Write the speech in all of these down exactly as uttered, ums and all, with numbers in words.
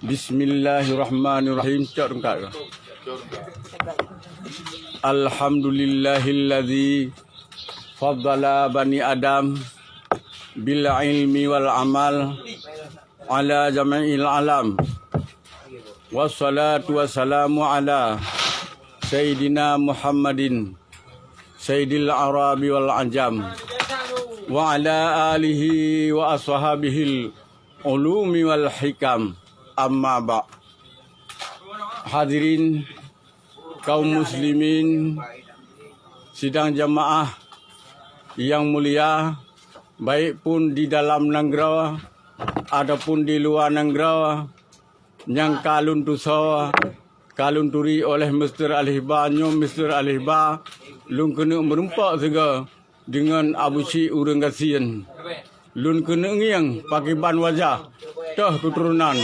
Bismillahirrahmanirrahim. Cok rungkat. Alhamdulillahilladzi faddala bani Adam bil ilmi wal amal ala jami'il alam. Wassalatu wassalamu ala Sayyidina Muhammadin Sayyidil Arabi wal Ajam wa ala alihi wa ashabihil ulumi wal hikam. Amma ba'. Hadirin kaum muslimin, sidang jamaah yang mulia, baik pun di dalam nanggroe ataupun di luwa nanggroe, nyang ka lôn tusoe, ka lôn turi oleh Mister Alihba. Nyoe Mister Alihba, lôn keuneuk meurumpok sigoe deungon Abusyik ureuëng gasien. Lôn keuneuk ngieng pakiban wajah, toh keuturonan,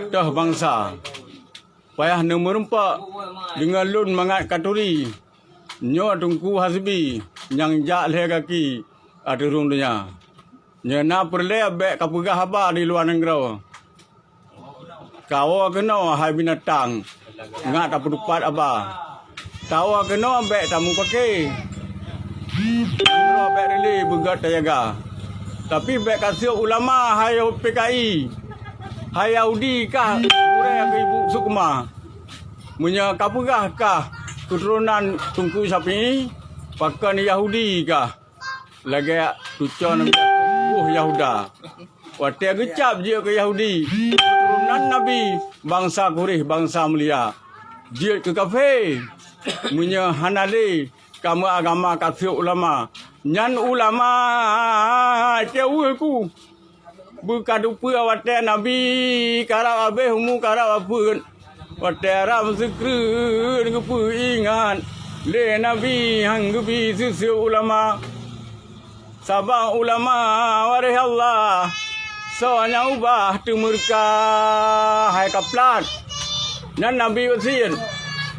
toh bansa. Payah neumeurumpok deungon lôn mangat katuri. Nyoe Teungku Hasbi nyang jak lhée gaki ateueh rhueng donya. Nyoe na peureulée bék kapeugah haba di luwa nanggroe. Kawoe keunoe hai binatang, ngat tapeutupat haba. Tawoe keunoe bék tamupake. Nanggroe bék rili beugét tajaga. Tapi bék kaseuek ulama hai P K I. Hai Yahudi kah gurée keu ibu Sukma. Meunyoe kapeugah kah keuturonan Teungku Syafi'i, pakon Yahudi kah? Lagée tucoe Nabi Yakub boh Yahuda. Watée geucab jeuet keu Yahudi, keuturonan Nabi, bansa Quraisy, bansa mulia. Jeuet keu kafé, meunyoe hana lé kamoe agama kaseuek ulama. Nyan ulama teuh ku. Beukateupeue watée Nabi karab habéh umu karab apeuet, watée rab meuseukreun geupeuingat lé Nabi han geubi seuseue ulama. Sabab ulama waréh Allah, soe nyang ubah teumeureuka hai kaplat. Nyan Nabi wasiet,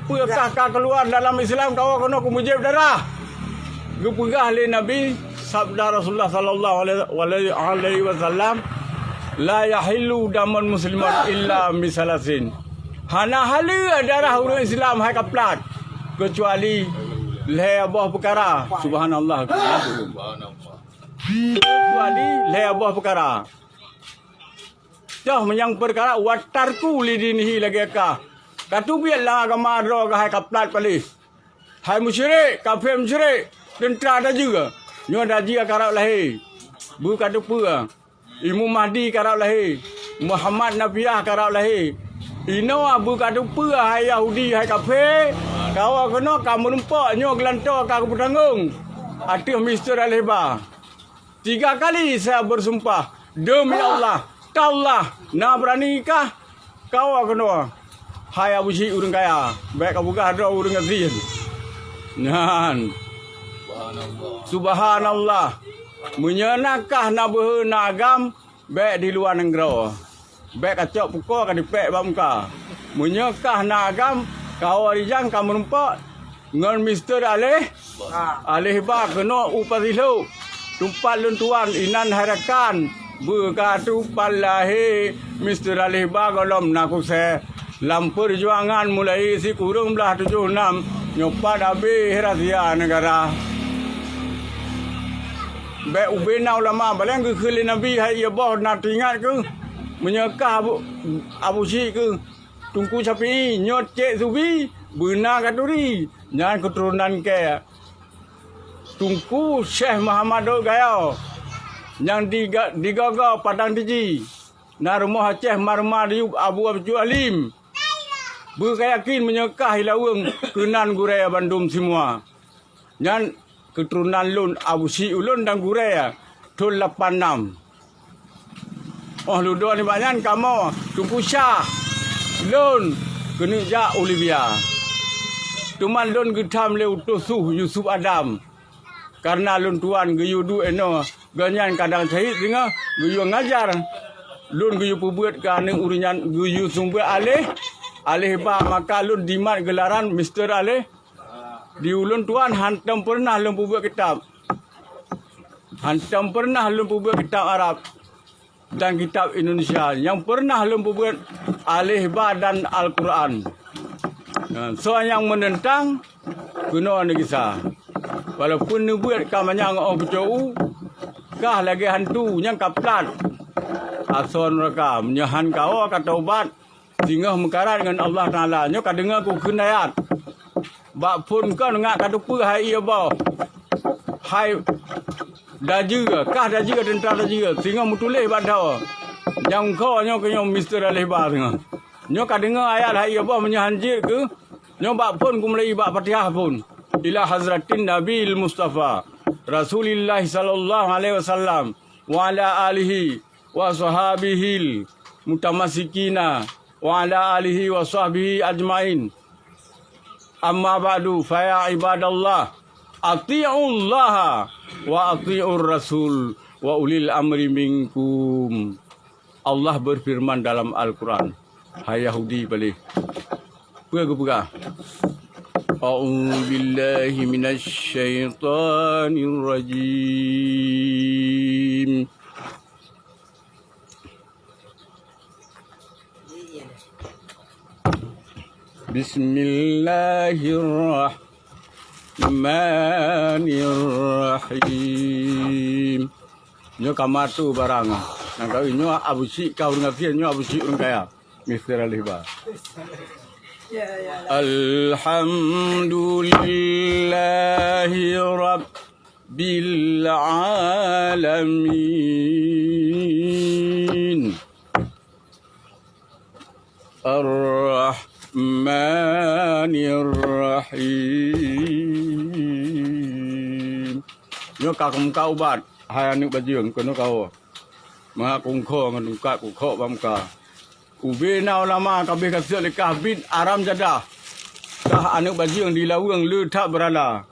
peue kah ka keuluar dalam Islam kawoe keunoe keu mujéb darah. Geupeugah lé Nabi, sabda Rasulullah sallallahu alaihi wasallam, "La yahillu damun muslimin illa bisalasin." Hana haleue darah ureuëng Islam hai kaplat, keucuali lhée boh peukara. Subhanallah. Keucuali lhée boh peukara. Toh meunyoe peukara watarku lidinihi lagée kah. Kateubiet lam agama droe kah hai kaplat paléh. Hai musyrik, kafé musyrik, teuntra dajeu. Nyoe dajeu karab lahé. Beukateupeue. Imeum Mahdi karab lahé. Muhammad Nabiah karab lahé. Inoe beukateupeue hai Yahudi, hai kafé. Kawoe keunoe ka meurumpok nyoe geulantoe ka geupeutanggong ateueh Mister Aleba. Tiga kali saya bersumpah, "Demi Allah, tallah, na beurani kah kawoe keunoe, hai Abusyik ureuëng kaya, bék kapeugah droe ureuëng gasien." Nyan. Subhanallah. Meunyoe na kah na beuhe na agam, bék di luwa nanggroe. Bék kacok pukoe ka dipék bak muka. Meunyoe kah na agam, kawoe rijang ka meurumpok ngon Mister Aleh, Aleh Ba keunoe u Pasihlok. Teumpat lôn tuan inan hai rakan, beukateupat lahé Mister Aleh Ba gohlom na kusée. Lam peujuangan mulai sikureueng blaih tujoh nam, nyoe pat habéh rahsia neugara. Bék ubé na ulama, baleng geukheun lé Nabi hai ié boh na teuingat keuh. Meunyoe kah Abu, Abusyik keuh Teungku Syafi'i, nyoe Cék Zubi, beuna katuri, nyan keuturonan kée Teungku Syekh Muhammad Dok Gayo, nyang diga-, digogo Padang Tiji. Na rumoh Aceh Marma Diyub Abu Abdul Alim. Beukayakén meunyoe kah ilaweueng keunan gurée bandum simua. Nyan keuturonan lôn, Abusyik ulôn dan gurée thon lapan nam. Óh ludoe nibak nyan kamoe Teungku Syah lôn keuneuk jak u Libya. Teuma lôn geutham lé utôh su Yusuf Adam. Kareuna lôn tuan geuyue duek inoe, gobnyan kadang syahid singoh geuyue ngajar. Lôn geuyue peubeuet keu aneuk ureuëng nyan geuyue seumeubeuet Aleh, Aleh Ba, maka lôn dimat geularan Mister Aleh. Di ulôn tuan hantom peureunah lôn peubeuet kitab. Hantom peureunah lôn peubeuet kitab Arab. dan kitab Indonesia nyang peureunah lôn peubuet aleh ba dan Al-Quran. Nah, soe nyang meunentang, keunoe neugisa. Walaupun neubuet ka manyang óh peucue, kah lagée hantu nyang ka plat asoe nuraka. Meunyoe han kawoe ka taubat, singoh meukarat ngon Allah Taala. Nyoe ka deungoe kukheun ayat. Bak phon kon ngak ka teupeue hai ié boh. Hai dajeue, kah dajeue, teuntara dajeue, singoh meutuléh bak dawa. Nyang kho nyoe keu nyoe Mister Aleh Ba singoh. Nyoe ka deungoe ayat hai ié boh meunyoe han jeuet keu nyoe bak phon kumeulai bak Fatihah phon. Ila hadratin Nabil Mustafa Rasulillah sallallahu alaihi wasallam wa ala alihi wa sahabihil mutamassikina wa ala alihi wa sahbihi ajmain. Amma ba'du, fa ya ibadallah, ati'ullaha wa ati'ur rasul wa ulil amri minkum. Allah berfirman dalam Al-Quran, hai Yahudi paléh, peue geupeugah? A'udzubillahi minasyaitonirrajim. Bismillahirrahmanirrahim. Nyoe ka matu barang. Nang kawin nyoe Abu Syik ka ureueng gasien, nyoe Abu Syik ureueng kaya. Mister Aleh Ba. Alhamdulillahi Rabbil Alamin. Ar-Rahmanir Rahim. Nyoe ka kumuka ubat, hai aneuk bajeueng, keunoe kawoe. Meuhak kungkho ngon tungkat kukhok bak muka. Ubé na ulama ka abéh gasien lé kah bit aram jadah. Kah aneuk bajeueng di laweueng le that beurala.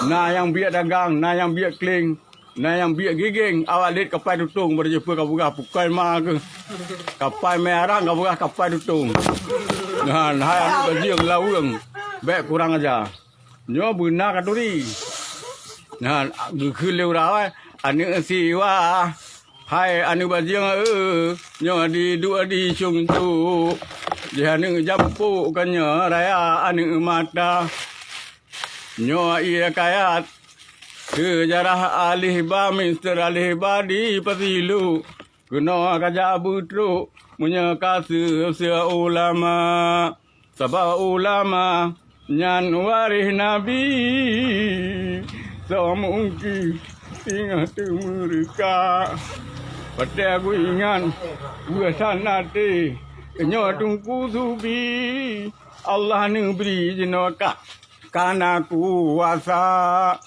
Na nyang biek dagang, na nyang biek kleng, na nyang biek gigeng, awak lét kapai tutong, bak jipeu ka peugah pukoi ma keuh. Kapai mé arang ka peugah kapai tutong. Nyan, hai aneuk bajeueng laweueng, bék kurang aja. Nyoe beuna ka turi. Nyan, geukheun lé ureueng awai, aneuk siwa. Hai aneuk bajeueng, eu, nyoe di duek di sungcok. Jih aneuk jampok ka nyoe raya aneuk mata. Nyoe ié kayat seujarah Aleh Ba, Mister Aleh Ba di Patiluk. Keunoe ka jak beutrok meunyoe ka seue-seue ulama. Sabab ulama nyan waréh Nabi. Soe mungkin singoh teumeureuka. Watée geuingat beusan até nyoe Teungku Zubi. Allah neubri jinoe ka kana kuasa.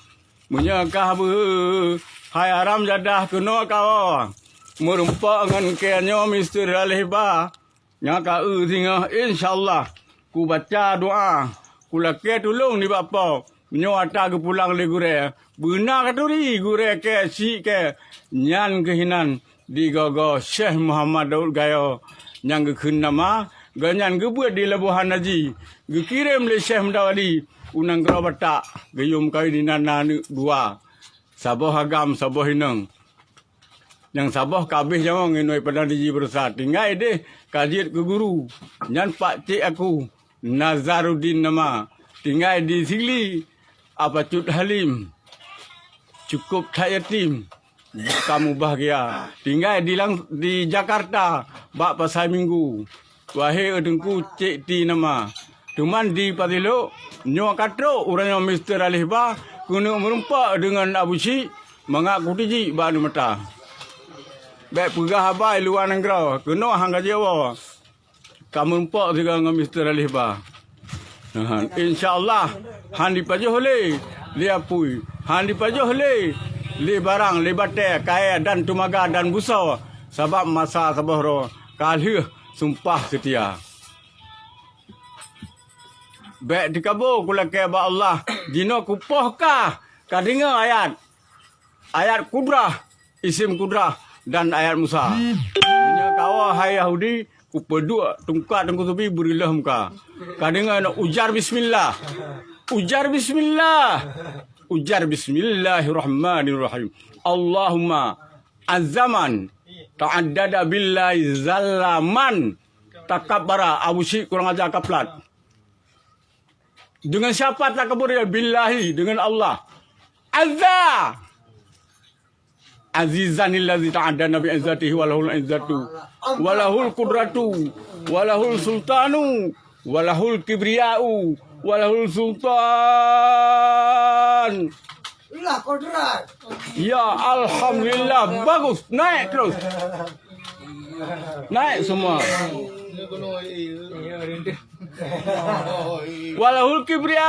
Meunyoe kah beuhe, hai aram jadah keunoe kawoe. Meurumpok ngon kée nyoe Mister Aleh Ba. Nyang ka eu singoh, insya Allah, kubaca doa, kulakée tulông nibak Po. Meunyoe ata geupulang lé gurée, beuna ka turi gurée kée syiek kée. Nyan keuh inan digoe-goe Syekh Muhammad Daud Gayo nyang geukheun nama, gobnyan geubeuet di Labuhan Haji, geukirém lé Syekh Mudawali u nanggroe Batak, geuyue meukawen inan na aneuk dua, saboh agam, saboh inong. Nyang saboh ka abéh nyawöng inong padang diji beurosa, tinggai ideh ka jeuet keu guru, nyan pakcik aku, Nazaruddin nama, tinggai di Sigli, Apa Cut Halim, cukôp that yatim, ka mubahgia. Tinggai di lang-, di Jakarta, bak Pasai Minggu. Wahé Teungku, cék ti nama. Teuma di Patilok, nyoe ka trok uroe nyoe Mister Aleh Ba, keuneuk meurumpok deungon Abu Syik, mangat kuteujiek bak aneuk mata. Bék peugah haba i luwa nanggroe, keunoe han ka jiwoe. Ka meurumpok sigoe ngon Mister Aleh Ba. Insya Allah, han jipajoh lé, lé apui, han jipajoh lé, lé barang, lé batée, kayée dan teumaga dan busoe, sabab masa saboh droe ka lheueh sumpah seutia. Bék teukabo kulakée bak Allah, jinoe kupoh kah, ka deungoe ayat. Ayat kudrah, isim kudrah, dan ayat Musa. Meunyoe kawoe hai Yahudi, kupeuduek tungkat Teungku Zubi beureulôh muka. Ka deungoe ujar bismillah. Ujar bismillah. Ujar bismillahirrahmanirrahim. Allahumma Azzaman ta'addada billahi zallaman takabbara. Abu Syik kurang ajar kaplat. Dengan siapa takabur dia? Billahi, dengan Allah. Azza. Azizanil ladzi ta'addana bi izzatihi walahul izzatu. Walahul qudratu. Walahul sultanu. Walahul kibriya'u. Walahul sultan. Lah kodrat. Ya, alhamdulillah. Bagus. Naik terus. Naik semua. Walahul kibriya.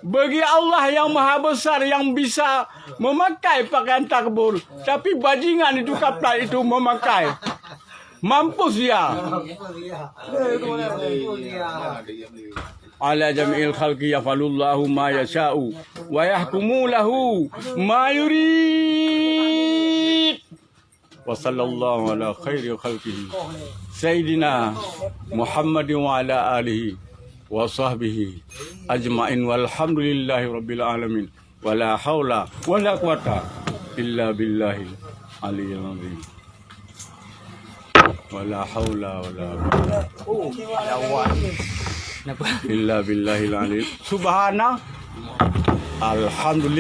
Bagi Allah yang maha besar yang bisa memakai pakaian takbur, tapi bajingan itu kaplat itu memakai. Mampus dia. Ala jami'il khalqi yaf'alullahu ma yasha'u wa yahkumu lahu ma yurid. Wa sallallahu ala khairi khalqihi sayyidina Muhammadin wa ala alihi wa sahbihi ajma'in walhamdulillahi rabbil alamin. Wala haula wala quwata illa billahil aliyyil azim. Wala haula wala quwata illa billahil aliyyil. Subhana. Alhamdulillah.